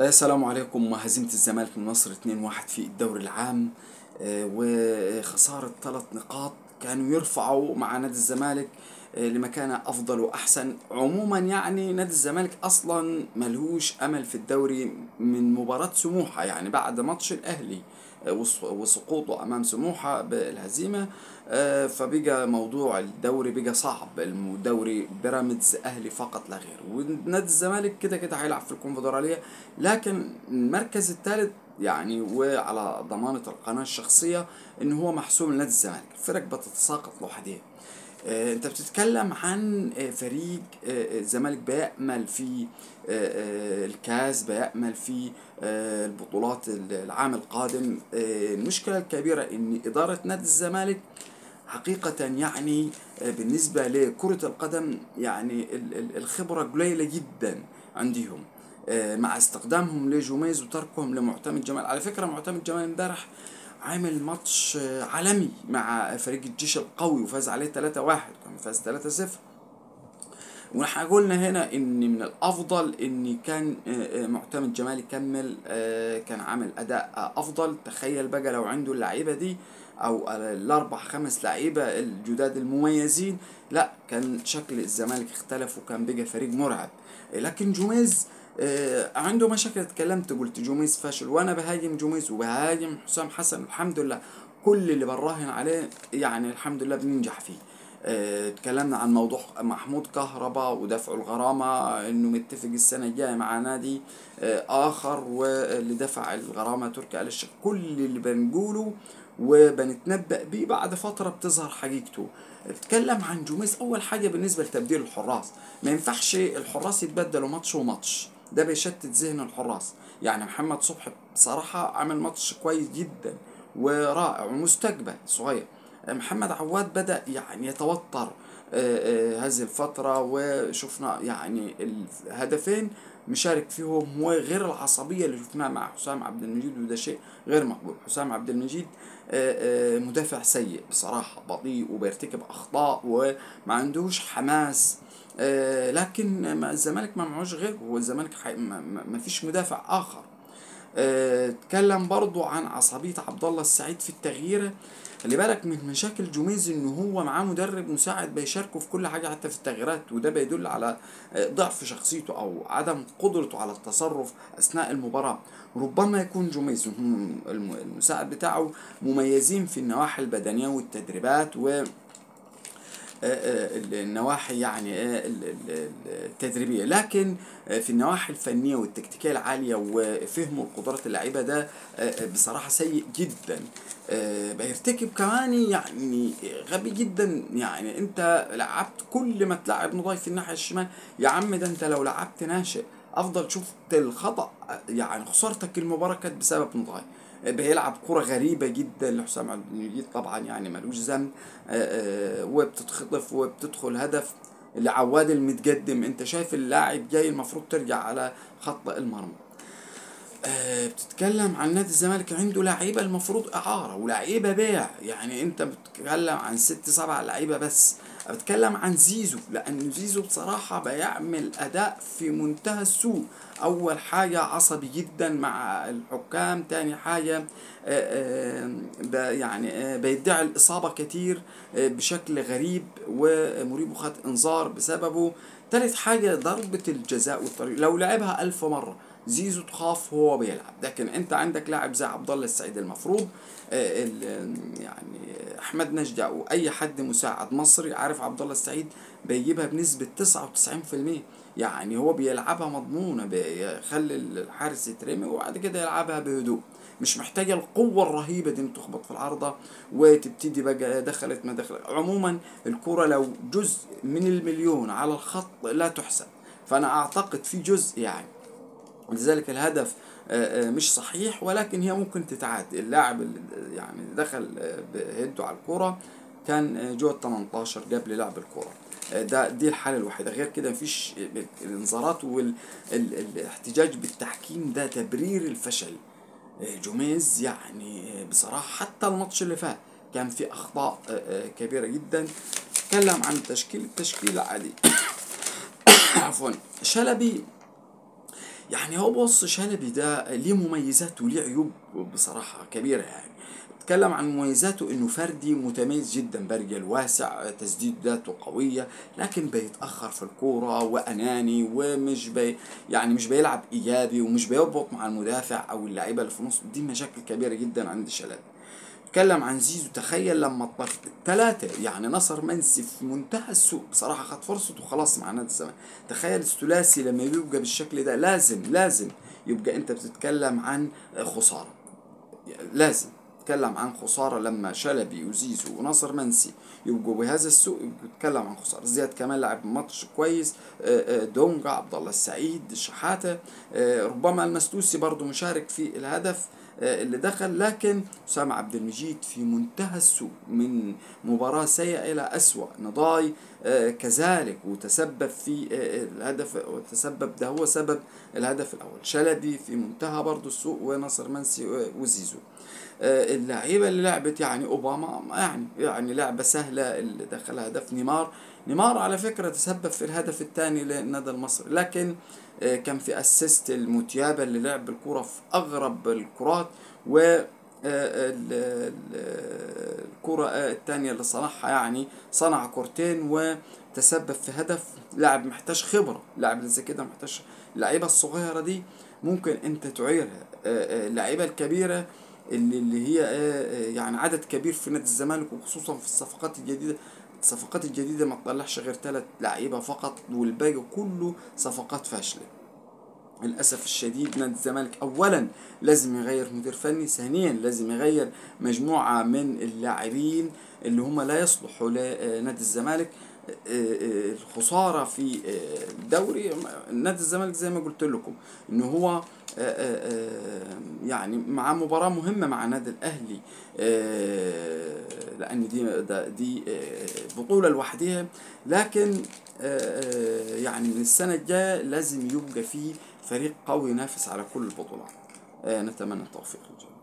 السلام عليكم. هزيمة الزمالك من مصر 2-1 في الدوري العام، وخسارة 3 نقاط كانوا يرفعوا مع نادي الزمالك لمكانة أفضل وأحسن. عموما يعني نادي الزمالك أصلا ملهوش أمل في الدوري من مباراة سموحة، يعني بعد ماتش الأهلي وسقوطه أمام سموحة بالهزيمة، فبقى موضوع الدوري بقى صعب. الدوري بيراميدز أهلي فقط لا غير، ونادي الزمالك كده كده هيلعب في الكونفدرالية، لكن المركز الثالث يعني وعلى ضمانة القناة الشخصية إن هو محسوم لنادي الزمالك. الفرق بتتساقط لوحدها. انت بتتكلم عن فريق الزمالك بيأمل في الكاس، بيأمل في البطولات العام القادم. المشكلة الكبيرة ان إدارة نادي الزمالك حقيقة يعني بالنسبة لكرة القدم يعني الخبرة قليلة جدا عندهم، مع استخدامهم لجوميز وتركهم لمعتمد جمال. على فكرة معتمد جمال امبارح عامل ماتش عالمي مع فريق الجيش القوي وفاز عليه 3-1، كان فاز 3-0. ونحن قلنا هنا ان من الافضل ان كان معتمد جمال يكمل، كان عامل اداء افضل. تخيل بقى لو عنده اللعيبة دي او الاربع خمس لعيبة الجداد المميزين، لا كان شكل الزمالك اختلف وكان بقى فريق مرعب. لكن جوميز عنده مشاكل. اتكلمت قلت جوميز فاشل، وانا بهاجم جوميز وبهاجم حسام حسن. الحمد لله كل اللي براهن عليه يعني الحمد لله بننجح فيه. اتكلمنا عن موضوع محمود كهربا ودفع الغرامة، انه متفق السنة الجاية مع نادي اخر، واللي دفع الغرامة تركي آل الشيخ. كل اللي بنقوله وبنتنبأ بيه بعد فترة بتظهر حقيقته. اتكلم عن جوميز. اول حاجة بالنسبة لتبديل الحراس، ما ينفعش الحراس يتبدلوا ماتش وماتش، ده بيشتت ذهن الحراس. يعني محمد صبحي بصراحة عمل ماتش كويس جدا ورائع ومستقبل صغير. محمد عواد بدأ يعني يتوتر هذه الفترة، وشفنا يعني الهدفين مشارك فيهم، وغير العصبية اللي شفناها مع حسام عبد المجيد، وده شيء غير مقبول. حسام عبد المجيد مدافع سيء بصراحة، بطيء وبيرتكب أخطاء وما عندوش حماس، لكن الزمالك ما معهوش غيره، والزمالك ما فيش مدافع آخر. اتكلم برضو عن عصبية عبد الله السعيد في التغيير. خلي بالك من مشاكل جوميز ان هو معاه مدرب مساعد بيشاركه في كل حاجة حتى في التغييرات، وده بيدل على ضعف شخصيته او عدم قدرته على التصرف اثناء المباراة. ربما يكون جوميز المساعد بتاعه مميزين في النواحي البدنية والتدريبات و النواحي يعني التدريبية، لكن في النواحي الفنية والتكتيكيه العالية وفهمه لقدرات اللعيبة ده بصراحة سيء جدا. بيرتكب كمان يعني غبي جدا. يعني انت لعبت كل ما تلعب نضاي في الناحية الشمال يا عم، ده انت لو لعبت ناشئ افضل. شفت الخطا، يعني خسارتك المباراة كانت بسبب نضاي. بيلعب كرة غريبة جدا لحسام عبد المجيد، طبعا يعني ملوش ذنب، وبتتخطف وبتدخل هدف لعواد المتقدم. انت شايف اللاعب جاي المفروض ترجع على خط المرمى. بتتكلم عن نادي الزمالك عنده لعيبة المفروض إعارة ولعيبة بيع، يعني انت بتتكلم عن 6 7 لعيبة بس. بتكلم عن زيزو، لأن زيزو بصراحة بيعمل أداء في منتهى السوء. أول حاجة عصبي جدا مع الحكام، تاني حاجة يعني بيدعي الإصابة كتير بشكل غريب ومريب وخد إنذار بسببه. تالت حاجة ضربة الجزاء والطريق، لو لعبها 1000 مرة زيزو تخاف وهو بيلعب. لكن انت عندك لاعب زي عبد الله السعيد المفروض يعني احمد نجدة او اي حد مساعد مصري عارف عبد الله السعيد بيجيبها بنسبة 99%، يعني هو بيلعبها مضمونة، بيخلي الحارس يترمي وبعد كده يلعبها بهدوء، مش محتاجة القوة الرهيبة دي تخبط في العارضة وتبتدي بقى دخلت ما دخلت. عموما الكرة لو جزء من المليون على الخط لا تحسب، فانا اعتقد في جزء يعني، ولذلك الهدف مش صحيح، ولكن هي ممكن تتعاد. اللاعب اللي يعني دخل بهده على الكرة كان جوه ال 18 قبل لعب الكرة، ده دي الحالة الوحيدة. غير كده مفيش الانذارات والاحتجاج بالتحكيم، ده تبرير الفشل. جوميز يعني بصراحة حتى الماتش اللي فات كان في أخطاء كبيرة جدا. تكلم عن التشكيل، التشكيل عادي عفوا. شلبي يعني هو بص، شلبي ده ليه مميزات وليه عيوب بصراحة كبيرة. يعني اتكلم عن مميزاته انه فردي متميز جدا، برجل واسع، تسديداته قوية، لكن بيتأخر في الكورة واناني، ومش يعني مش بيلعب ايجابي، ومش بيربط مع المدافع او اللعيبة اللي في النص. دي مشاكل كبيرة جدا عند شلبي. اتكلم عن زيزو، تخيل لما الثلاثة، يعني نصر منسي في منتهى السوء بصراحة، خد فرصته وخلاص مع نادي الزمالك. تخيل الثلاثي لما بيبقى بالشكل ده، لازم يبقى انت بتتكلم عن خسارة، لازم تتكلم عن خسارة. لما شلبي وزيزو ونصر منسي يبقوا بهذا السوء يبقوا تتكلم عن خسارة. زياد كمال لعب ماتش كويس، دونجا، عبد الله السعيد، شحاتة، ربما المسلوسي برضو مشارك في الهدف اللي دخل، لكن أسامة عبد المجيد في منتهى السوء، من مباراة سيئة إلى أسوأ. نضاي كذلك، وتسبب في الهدف، وتسبب ده هو سبب الهدف الأول. شلبي في منتهى برضو السوء، ونصر منسي وزيزو. اللعيبة اللي لعبت، يعني أوباما يعني لعبة سهلة اللي دخل هدف. نيمار على فكرة تسبب في الهدف الثاني للنادي المصري، لكن كان في assist المتيابة اللي لعب الكرة في أغرب الكرات، و الكرة الثانية اللي صنعها، يعني صنع كورتين وتسبب في هدف. لاعب محتاج خبرة، لاعب زي كده محتاج. اللعيبة الصغيرة دي ممكن انت تعيرها، اللعيبة الكبيرة اللي هي يعني عدد كبير في نادي الزمالك، وخصوصا في الصفقات الجديدة. الصفقات الجديدة ما تطلعش غير 3 لعيبة فقط، والباقي كله صفقات فاشلة للأسف الشديد. نادي الزمالك أولا لازم يغير مدير فني، ثانيا لازم يغير مجموعة من اللاعبين اللي هم لا يصلحوا لنادي الزمالك. الخسارة في الدوري نادي الزمالك زي ما قلت لكم إن هو يعني مع مباراة مهمة مع نادي الأهلي، لأن دي بطولة لوحدها، لكن يعني من السنة الجاية لازم يبقى فيه فريق قوي ينافس على كل البطولات. نتمنى التوفيق للجميع.